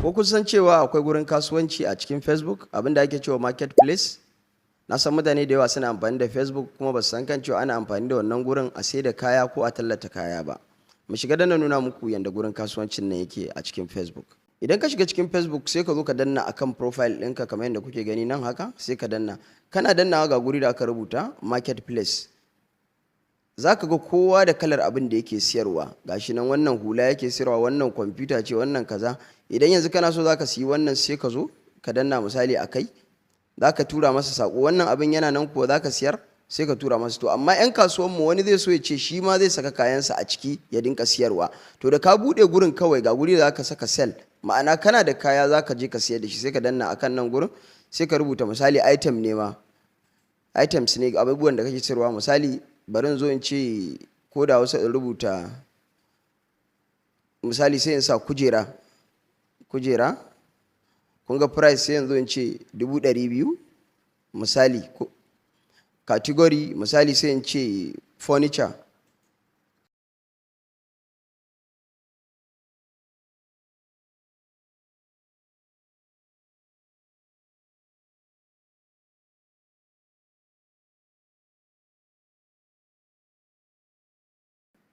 Ko kun san cewa akwai gurin kasuwanci a cikin Facebook, abinda ake cewa marketplace? Na san mutane da yawa suna amfani da Facebook kuma ba su san kan cewa ana amfani da wannan gurin a sai da kaya ko a tallata kaya ba. Mu shiga dan na nuna muku yanda gurin kasuwancin nan yake a cikin Facebook. Idan ka shiga cikin Facebook, sai ka zo ka danna akan profile ɗinka kamar yadda kuke gani nan haka, sai ka danna. Kana dannawa, ga guri da aka rubuta marketplace. Za ka ga kowa da kalar abin da yake siyarwa. Gashi nan, wannan hula yake siyarwa, wannan kwamfuta ce, wannan kaza. Idan yanzu kana so za ka siyi wannan, sai ka zo ka danna misali a kai. Za ka tura masa saƙo, wannan abin yana nan kuwa, za ka siyar? Sai ka tura masa. To amma 'yan kasuwan mu, wani zai so ya ce shi ma zai saka kayansa a ciki ya dinka siyarwa. To da ka buɗe gurin kawai, ga guri da za ka saka sell, ma'ana kana da kaya za ka je ka siyar da shi. Sai ka danna akan nan gurin, sai ka rubuta misali item ne ma, items ne, abubuwan da kake siyarwa. Misali, bari in zo in ce ko da wasu in rubuta, misali sai in sa kujera. Kujera, kun ga price, sai yanzu in ce 200,000 misali. Category, misali sai in ce furniture.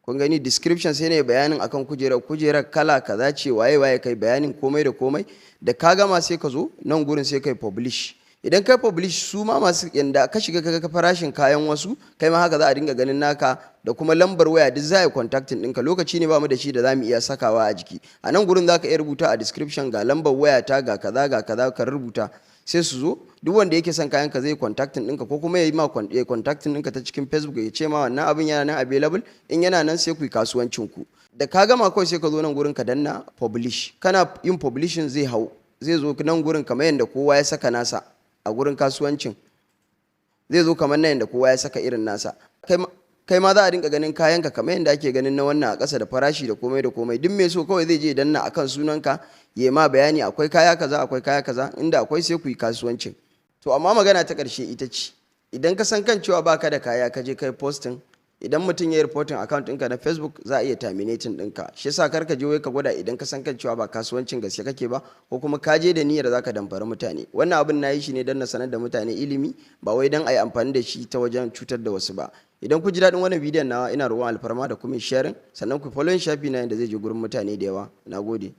Kun gani, description, sai ne bayanin akan kujerar, kujerar kala kaza ce, waye waye, kai bayanin komai da komai. Da ka gama, sai ka zo nan gurin, sai kai publish. Idan kai publish, su ma masu yanda ka shiga kaga farashin kayan wasu, kai ma haka za a dinga ganin naka, da kuma lambar waya, duk za a yi contacting ɗinka. Lokaci ne ba mu da shi da za mu iya sakawa a jiki. A nan gurin za ka iya rubuta a description, ga lambar waya ta, ga kaza, ga kaza, ka rubuta. Sai su zo, duk wanda yake son kayan ka zai contacting ɗinka, ko kuma ya yi ma contacting ɗinka ta cikin Facebook, ya ce ma wannan abin yana nan available. In yana nan, sai ku yi kasuwancin ku. Da ka gama kawai, sai ka zo nan gurin ka danna publish. Kana yin publishing, zai hau, zai zo nan gurin kamar yadda kowa ya saka nasa a gurin kasuwancin. Zai zo kamar nan yadda kowa ya saka irin nasa. Kai ma za a dinka ganin kayanka kamar yadda ake ganin na wannan a ƙasa, da farashi da komai da komai. Duk mai so kawai zai je danna akan sunanka, ya ma bayani, akwai kaya kaza, akwai kaya kaza, inda akwai sai ku yi kasuwancin. To amma magana ta ƙarshe ita ce, idan ka san kan cewa baka da kaya ka je kai posting, idan mutum ya yi reporting account ɗinka na Facebook, za a iya terminating ɗinka. Shi yasa kar ka je wai ka gwada idan ka san kan cewa ba kasuwancin gaske kake ba, ko kuma ka je da niyyar zaka damfari mutane. Wannan abin na yi shi ne don na sanar da mutane ilimi, ba wai don a yi amfani da shi ta wajen cutar da wasu ba. Idan ku ji daɗin wannan bidiyon nawa, ina roƙon alfarma da kuma sharing, sannan ku following shafi na yanda zai je gurin mutane da yawa. Nagode.